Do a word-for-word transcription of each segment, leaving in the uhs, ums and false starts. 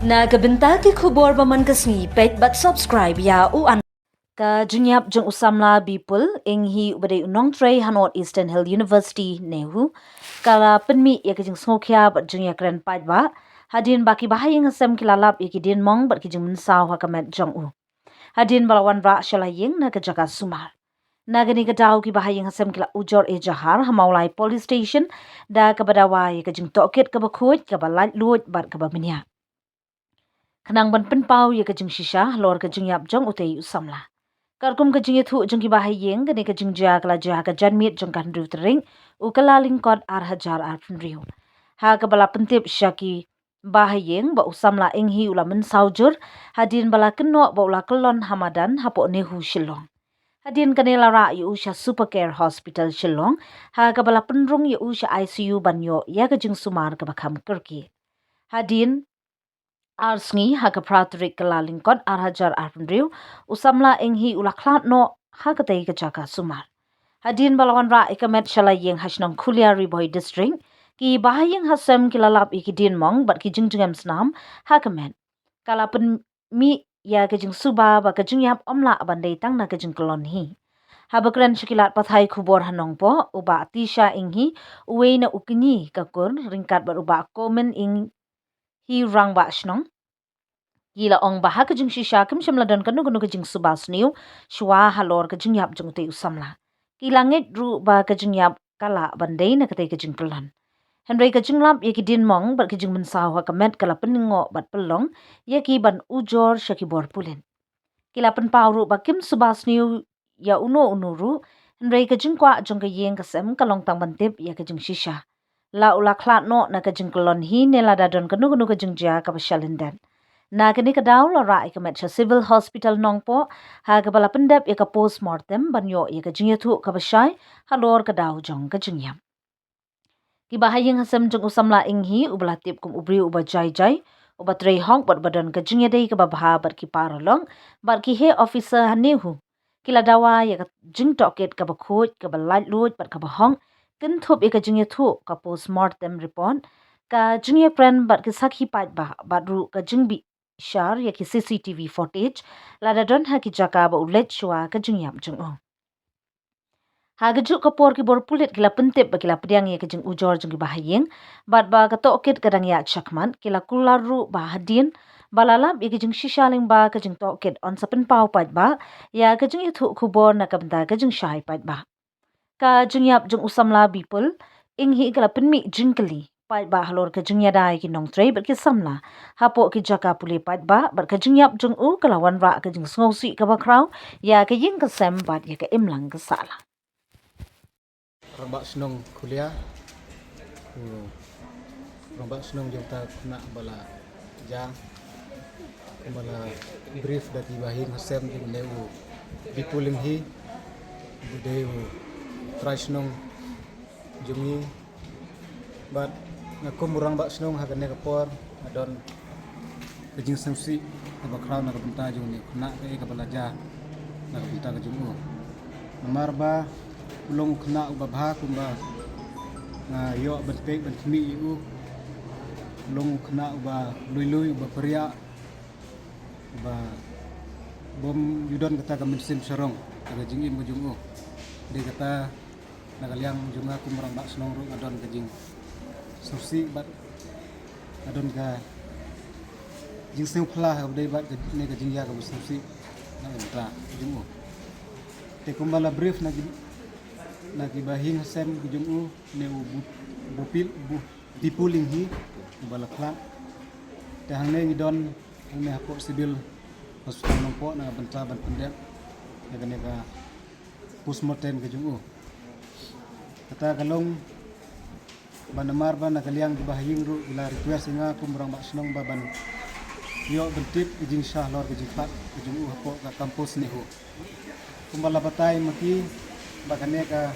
Na ka bynta ki khubor ba man ka sngi, peit bad subscribe ïa u an. Ka jingïap jong u samla Bipul Enghi uba dei u nongtrei ha North Eastern Hill University, NEHU, ka la pynmih ïa ka jingsngewkhia bad jingïakren paidbah hadien ba ki bahaïing hasem ki la lap ïa ki dienmong bad ki jingmynsaw ha ka met jong u, hadien ba la wanrah sha la ïing na ka jaka sumar. Na kane ka daw ki bahaïing hasem ki la ujor ejahar ha Mawlai Police Station da kaba dawa ïa ka jingtohkit kaba khuid, kaba laitluid bad kaba bniah. Khnang ban pynpaw ïa ka jingshisha halor ka jingïap jong utei u samla. Katkum ka jingïathuh jong ki bahaïing, kane ka jingjia ka la jia ha ka janmiet jong ka hynriew tarik u Kyllalyngkot ar hajar arphew hynriew, ha kaba la pyntip sha ki bahaïing ba u samla Enghi u la mynsaw jur hadien ba la kynnoh ba u la kyllon ha madan hapoh NEHU Shillong. Hadien kane la rah ïa u sha Super Care Hospital Shillong, ha kaba la pynrung ïa u sha I C U ban ïoh ïa ka jingsumar kaba kham kyrkieh. Hadien ar sngi, ha ka phra tarik Kyllalyngkot ar hajar arphew hynriew, u samla Enghi u la khlad noh ha katei ka jaka sumar. Hadien ba la wanrah ïa ka met sha la ïing ha shnong Khulia, Ri Bhoi District, ki bahaïing hasem ki la lap ïa ki dienmong bad ki jingjngem snam ha ka met. Ka la pynmih ïa ka jingsuba ba ka jingïap ym lah ban dei tang na ka jingkyllon hi. Haba kren sha ki lad pathai khubor ha Nongpoh, u Bah Tisha Enghi, uwei na u kñi ka kur, ryngkat bad u Bah Komen Enghi, rangbah shnong, ki la ong ba ha ka jingshisha kim shym la don kano kano ka jingsuba sniew shuwa halor ka jingïap jong utei u samla. Ki la ngeit ruh ba ka jingïap ka lah ban dei na katei ka jingkyllon. Hynrei ka jinglap ïa ki dienmong bad ki jingmynsaw ha ka met ka la pynlyngngoh bad pynlong ïa ki ban ujor sha ki bor pulit. Ki la pynpaw ruh ba kim suba sniew ïa uno uno ruh, hynrei ka jingkwah jong ka ïing ka sem ka long tang ban tip ïa ka jingshisha, la u la khlad noh na ka jingkyllon hi ne lada don kano kano ka jingjia kaba shah lyndet. Na kane ka daw la rah ïa ka met sha Civil Hospital Nongpoh, ha kaba la pyndep ïa ka post mortem ban ïoh ïa ka jingïathuh kaba shai halor ka daw jong ka jingïap. Ki bahaïing hasem jong u samla Enghi, uba la tip kum u briew uba jai jai, uba trei hok bad uba don ka jingïadei kaba bha bad ki paralok bad ki heh officer ha NEHU, ki la dawa ïa ka jingtohkit kaba khuid, kaba laitluid bad kaba hok, kynthup ïa ka jingïathuh ka post mortem report, ka jingïakren bad ki sakhi paidbah bad ruh ka jingbishar ïa ki C C T V footage lada don ha ki jaka ba u leit shuwa ka jingïap jong u. Ha kajuh ka por ki bor pulit ki la pyntip ba ki la pdiang ïa ka jingujor jong ki bahaïing bad ba ka tohkit ka dang ïaid shakhmat, ki la kular ruh ba hadien ba la lap ïa ka jingshisha lyngba ka jingtohkit, yn sa pynpaw paidbah ïa ka jingïathuh khubor na ka bynta ka jingshai paidbah. Ka jingïap jong u samla Bipul Enghi ka la pynmih jingkylli paidbah halor ka jingïada ïa ki nongtrei bad ki samla hapoh ki jaka pule paidbah, bad ka jingïap jong u ka la wanrah ka jingsngewsih kaba khraw ïa ka ïing ka sem bad ïa ka imlang ka sahlang. Rangbah shnong Khulia, u rangbah shnong jong uta u khynnah ba la jia, kumba la brief da ki bahaïing hasem jong une u Bipul Enghi, uba dei u trai shnong jong ngi. Bad nga kum u rangbah shnong ha kane ka por nga don ka jingsngewsih kaba khraw na ka bynta jong une u khynnah kaei kaba la jia na ka bynta ka jong u. Namar ba u long u khynnah uba bha kumba nga ïoh ban peit ban khmih ïa u. U long u khynnah uba lui lui, uba pyrïah, uba bym ju don kata ka mynsiem sarong ha ka jingim ka jong u. Dei kata, na ka liang jong nga kum u rangbah shnong ruh nga don ka jingsngewsih bad nga don ka jingsngewphylla ha kaba dei bad kane ka jingïa kaba sngewsih na ka bynta ka jong u. Te kumba la brief na ki, na ki bahaïing hasem ki jong u, une u Bu-, Bupil, Bu-, Bipul Enghi uba la khlad. Te hangne ngi don hangne hapoh Civil Hospital Nongpoh na ka bynta ban pyndep ïa kane ka postmortem ka jong u. Kata ka long ba namar ba na ka liang ki bahaïing ruh ki la request ïa nga kum u rangbah shnong ba ban ïoh ban tip ka jingshisha halor ka jingkhlad ka jong u hapoh ka campus NEHU. Kumba la batai ma ki ba kane ka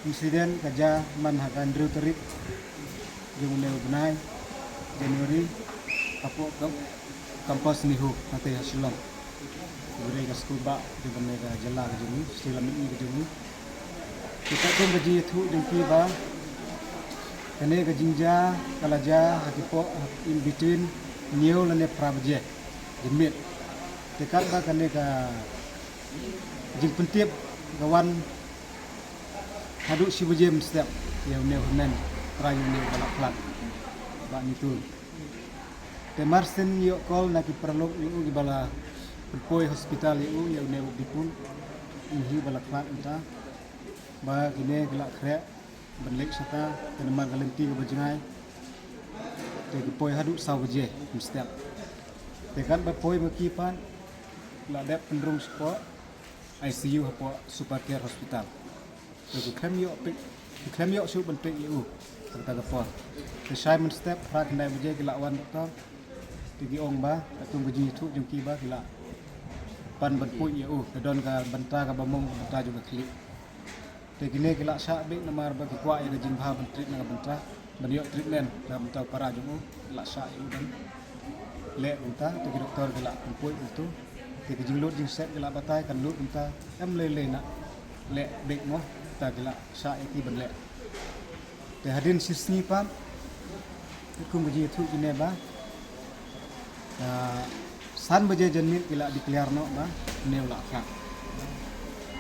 incident ka jia man ha ka hynriew tarik jong une u bnai January hapoh ka campus NEHU hangtei ha Shillong. Kaba dei ka skul bah jong kane ka jylla ka jong ngi, state la mihngi ka jong ngi. Te katkum ka jingïathuh jong ki ba kane ka jingjia ka la jia ha ki poh, ha, in between hynñiew lane phra baje janmiet. Te katba kane ka jingpyntip ka wan haduh shi baje mynstep ïa une u hynmen, trai ïa une u ba la khlad, Bah Nitul. Te mar shen ïoh call na ki paralok ïa u kiba la pynpoi hospital ïa u, ïa une u Bipul Inghi ba la khlad mynta, ba kine ki la khreh ban leit shata, te namar ka lynti kaba jngai te ki poi haduh saw baje mynstep. Te katba poi ma ki pat, la dep pynrung shapoh I C U hapoh Super Care Hospital. Te ki khlem ïoh peit, ki khlem ïoh shuh ban peit ïa u ha kata ka por. Te shai mynstep, phra khyndai baje ki la wan doktor. Te ki ong ba katkum ka jingïathuh jong ki ba ki la pan ban poi ïa u, ka don ka bynta kaba mong, ka bynta jong ka khlieh. Te kine ki la shah beit namar ba ki kwah ïa ka jingbha ban treat na ka bynta, ban ïoh treatment na ka bynta u para jong u. Ki la shah ïa u ban leh bynta, te ki doktor ki la pynpoi bynta. Te ki jinglut jingset ki la batai kan lut bynta, em lei lei na leh beit mo, te ki la shah ïa ki ban leh. Te hadien shi sngi pat, katkum ka jingïathuh kine ba, ah, san baje janmiet ki la declare noh ba une u la khlad.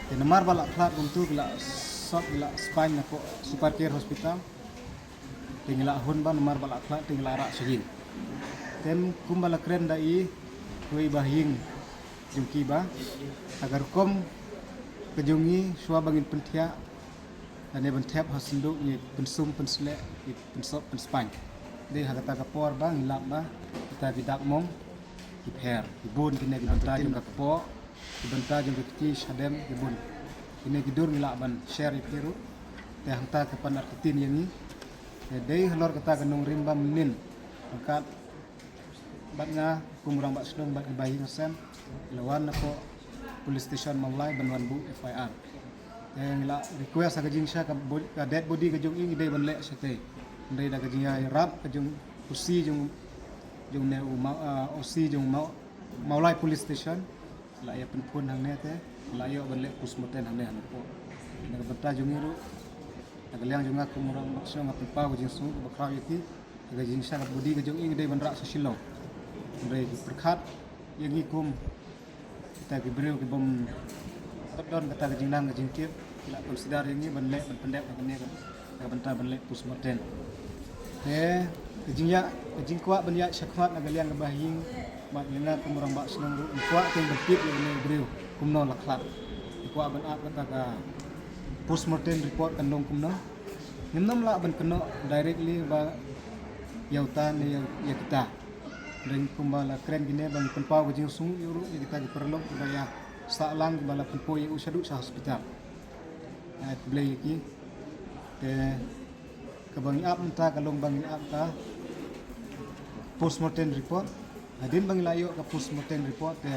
Te namar ba la khlad kumtu ki la sot, ki la spaiñ napoh Super Care Hospital. Te ngi la hun ba namar ba la khlad te ngi la rah sha ïing. Te kumba la kren da i, wei ba ïing jong ki ba, ha ka rukom ka jong ngi, shuwa ba ngin pynthiah lane ban thep ha synduk, ngi pynsum pynsleh, ngi pynsop pynspaiñ. Dei ha kata ka por ba ngi lap ba kita ki dak mong ki pher, ki bun kine ki bynta jong ka kpoh, ki bynta jong ka kti shadem, ki bun. Kine ki dur ngi lah ban share ïa phi ruh. Te hangta ka pan artatien ïa ngi. Te dei halor kata ka nongrim ba mynnin, ryngkat bad nga kum u rangbah shnong bad ki bahaïing hasem, la wan napoh police station Mawlai ban wan buh F I R. Te ngi la request ha ka jingshah ka bo-, ka dead body ka jong i ngi dei ban leh shatei. Hynrei da ka jingïarap ka jong u O C jong, jong ne u Ma-, ah, O C jong Ma-, Mawlai Police Station, la ïa pynphone hangne te la ïoh ban leh postmortem hangne ha Nongpoh. Na ka bynta jong ngi ruh, na ka liang jong nga kum u rangbah shnong nga pynpaw ka jingsngew kaba khraw ïa ki. Ka jingshah ka body ka jong i ngi dei ban rah sha Shillong. Hynrei ki pyrkhat ïa ngi kum kita ki briew ki bym pat don kata ka jingnang ka jingtip, ki la consider ïa ngi ban leh ban pyndep ha kane ka, ka bynta ban leh postmortem. Te ka jingïa, ka jingkwah ban ïa shakhmat na ka liang ka bahaïing bad ïa nga kum u rangbah shnong ruh, ngi kwah teng ban tip ïa une u briew kumno la khlad. Ngi kwah ban ap kata ka postmortem report kan long kumno. Ngim nym lah ban kynnoh directly ba ïa uta ne ïa, ïa kita. Hynrei kumba la kren kine ba ngi pynpaw ka jingsngew ïa u ruh ïa kita ki paralok kiba ïa sah lang kiba la pynpoi ïa u shaduh sha hospital. Ai khublei ïa ki. Te kaba ngi ap mynta ka long ba ngi ap ka postmortem report. Hadien ba ngi la ïoh ka postmortem report te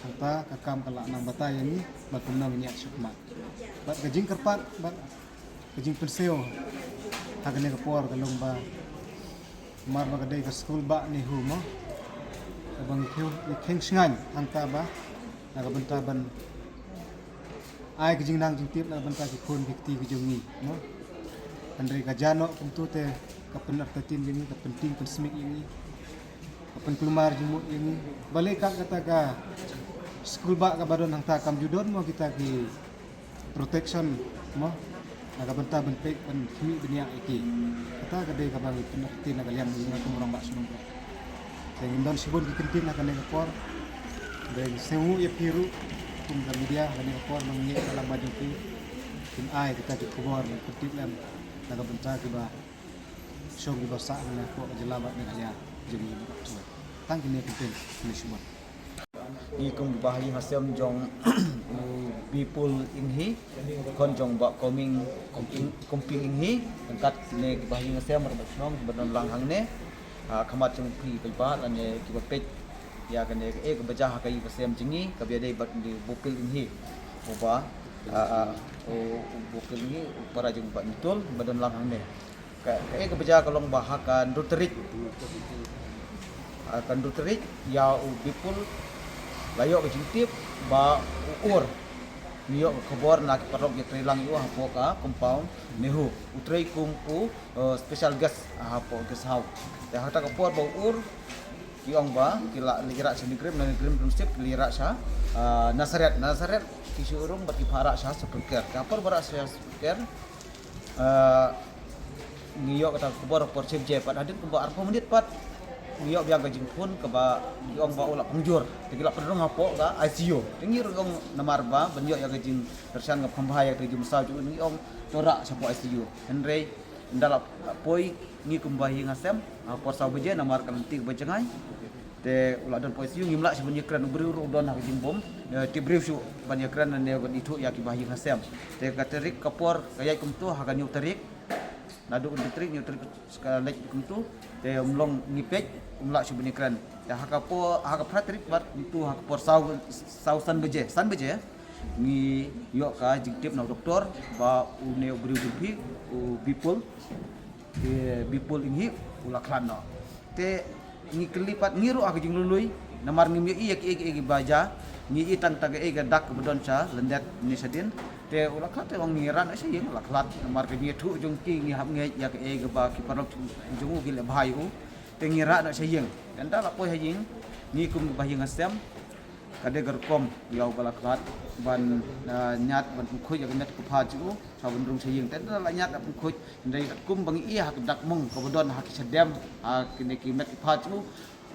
hangta ka kam ka la nang batai ïa ngi ba kumno ngin ïa shakhmat. Bad ka jingkyrpad bad ka jingpynsngew ha kane ka por ka long ba, namar ba ka dei ka skul bah NEHU mo, kaba ngi khiew, ngi kheiñ shngaiñ hangta ba na ka bynta ban ai ka jingnang jingtip na ka bynta ki khun ki kti ki jong ngi mo. Hynrei ka jia noh kumtu te ka pynartatien ïa ngi, ka pyntieng pynsmit ïa ngi, ka pynkulmar jingmut ïa ngi. Balei kat kata ka skul bah kaba don hangta kam ju don mo kita ki protection mo, na ka bynta ban peit ban khmih bniah ïa ki. Kata ka dei kaba ngi pynartatien na ka liang jong nga kum u rangbah shnong. Te ngim don shibun ki kyntien ha kane ka por. Te ngi sngewnguh ïa phi ruh kum ka media ha kane ka por ba ngi ïa ka lang ba jong phi. Kin ai kita ki khubor ban pyntip lem na ka bynta kiba shong kiba sah ha kane ka jylla bad Meghalaya jong ngi. Tang kine ki kyntien, kine shibun. Ngi kum ki bahaïing hasem jong u Bipul Inghi, khun jong Bah Koming, Komping, Komping Inghi, ryngkat kine ki bahaïing hasem rangbah shnong kiba don lang hangne. Ha khmat jong phi paidbah lane kiba peit ïa kane kaei kaba jia ha ka ïing ka sem jong ngi kaba ïadei bad u Bipul Inghi, uba, ah, ah, u, u Bipul Inghi u para jong Bah Nitul ba don lang hangne. Ka, kaei kaba jia ka long ba ha ka hynriew tarik, ha ka hynriew tarik ïa u Bipul la ïoh ka jingtip ba u Ur, ngi ïoh ka khubor na ki paralok ïatreilang ïa u hapoh ka compound NEHU. U trei kum u, eh, special guest hapoh guest house. Te ha kata ka por ba u Ur Ki ong ba ki la ïarap sha NEIGRIHMS, na NEIGRIHMS Township ki la ïarap sha, ah, Nazareth, Nazareth ki shu rung bad ki pyrshah sha Super Care. Ka por ba rah sha Super Care, ah, ngi ïoh kata ka khubor por shiphew bajai pat, hadien kumba arphew minit pat ngi ïoh biang ka jingphone kaba ki ong ba u la pynjur. Te ki la pynrung hapoh ka ICU. Te ngi ruh ong namar ba ban ïoh ïa ka jingkyrshan kaba kham bha ïa ka jingmynsaw jong u, ngi ong to rah shapoh ICU. Hynrei ynda la poi ngi kumba ïing ha sem ha por saw baje namar ka lynti kaba jngai. Te u la don hapoh ICU, ngim lah shuh ban ïakren, u briew ruh u don ha ka jingbym, eh, tip briew shuh ban ïakren ne ban ithuh ïa kiba ïing ha sem. Te ka tarik ka por ka ïaid kumto, ha ka hynñiew tarik, naduh u tarik, hynñiew tarik ka leit kumto. Te um long, ngi peit um lah shuh ban ïakren. Te ha ka por, ha ka phra tarik pat kumto, ha ka por saw, saw san baje, san baje, ngi ïoh ka jingtip na u doktor ba une u briew jong phi, u Bipul, eh, Bipul Enghi, u la khlad noh. Te ngi kylli pat, ngi ruh ha ka jinglului namar ngim ïohi ïa kiei kiei kiba jia. Ngi i tang kata kaei ka dak kaba don sha lyndet ne shadien. Te u la khlad, te ong ngi rah noh sha ïing, u la khlad. Namar ka jingïathuh jong ki, ngi hap ngeit ïa kaei kaba ki paralok jong u ki leh bha ïa u. Te ngi rah noh sha ïing. Te ynda la poi ha ïing, ngi kum kiba ïing ha sem, ka dei ka rukom ïa uba la khlad ban, ah, ñiad ban pynkhuid ïa ka met ka phad jong u, sa ban rung sha ïing. Te ynda la ñiad la pynkhuid, hynrei katkum ba ngi i ha ka dak mong kaba don ha ki shadem, ha kine ki met ki phad jong u,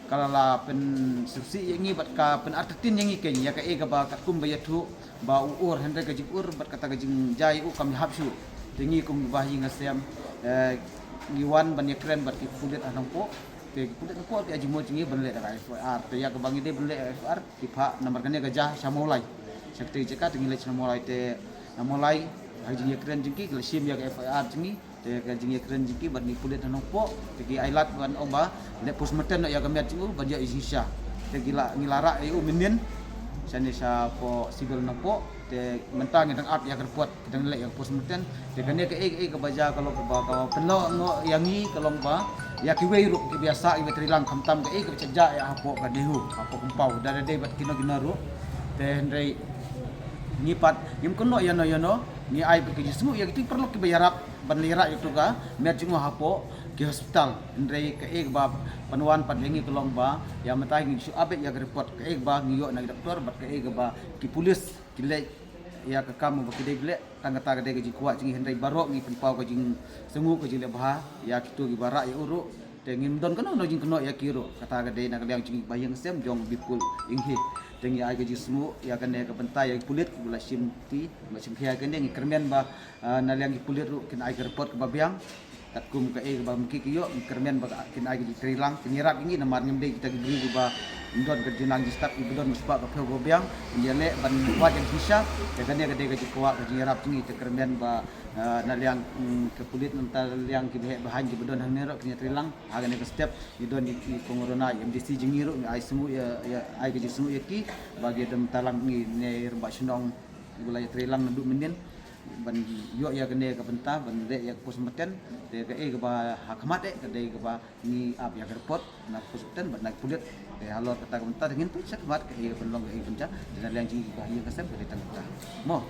ka la, la pynsngewsih ïa ngi bad ka pynartatien ïa ngi kein ïa kaei kaba katkum ba ïathuh ba u ur, hynrei ka jingur bad kata ka jingjia ïa u kam ïahap shuh. Te ngi kum kiba ïing ha sem, eh, ngi wan ban ïakren bad ki pulit ha Nongpoh. Te ki pulit Nongpoh ki ai jingmut jong ngi ban leh da ka FIR. Te ïa kaba ngi dei ban leh FIR, ki phah namar kane ka jia sha Mawlai, sha katei ka jaka. Te ngi leit sha Mawlai, te na Mawlai ha ka jingïakren jong ki, ki la shim ïa ka FIR jong ngi. Te ka jingïakren jong ki bad ngi pulit ha Nongpoh, te ki ai lad ban ong ba leh postmortem noh ïa ka met jong u ban ïoh ïa ka jingshisha. Te ki la, ngi la rah ïa u mynnin shane shapoh Civil Nongpoh. Te mynta ngi dang ap ïa ka report, ki dang leh ïa ka postmortem. Te kane kaei kaei kaba jia ka long kaba, kaba pynlong noh ïa ngi, ka long ba ïa kiwei ruh kiba ïa sah, kiba treilang, khamtam kaei kaba jia ïa hapoh ka NEHU, hapoh Kumpaw, da dei bad kino kino ruh. Te hynrei ngi pat ngim kynnoh ïano ïano, ngi ai bad ka jingsngew ïa kito ki paralok kiba ïarap ban leit rah ïa kato ka met jong u hapoh ki hospital. Hynrei kaei kaba pynwan pat ïa ngi ka long ba ïa mynta ngi shu update ïa ka report, kaei kaba ngi ïoh na ki doktor bad kaei kaba ki pulit ki leh ïa ka kam ba ki dei ki leh. Tang kata ka dei ka jingkwah jong ngi, hynrei baroh ngi pynpaw ka jingsngew, ka jingleh bha ïa kito kiba rah ïa u ruh. Te ngim don kano kano jingkynnoh ïa ki ruh. Kata ka dei na ka liang jong ngi ba ïing sem jong Bipul Enghi. Te ngi ai ka jingsngew ïa kane ka bynta ïa ki pulit kiba la shim ti, ba shim khia kane. Ngi kyrmen ba, ah, na liang ki pulit ruh kin ai ka report kaba biang. Katkum kaei kaba mynta ki ïoh, ngi kyrmen ba kin ai ka jingtreilang, kin ïarap ïa ngi namar ngim dei kita ki briew kiba don ka jingnang jingstad, kiba don ka spah ka phew kaba biang. Kin ïaleh ban wad ïa ka jingshisha. Te kane ka dei ka jingkwah, ka jingïarap jong ngi. Te kyrmen ba, ah, na liang, mm, ka pulit, na bynta liang kiba heh ba haiñ kiba don hangne ruh kin ïatreilang. Ha kane ka step ngi don ïa i Kong Rona, i MDC jong ngi ruh, ngi ai sngew ïa, ïa, ai ka jingsngew ïa ki ba ki don bynta lang. Ngi ne rangbah shnong ba la ïatreilang naduh mynnin ban ïoh ïa kane ka bynta ban leh ïa ka postmortem. Te kaei kaba ha khmat eh ka dei kaba ngi ap ïa ka report na ka postmortem bad na ki pulit. Te halor kata ka bynta te ngin peit shakhmat kaei ka ban long, kaei ka ban jia. Te na liang jong ngi kiba ïing ha sem ka dei tang kata mo.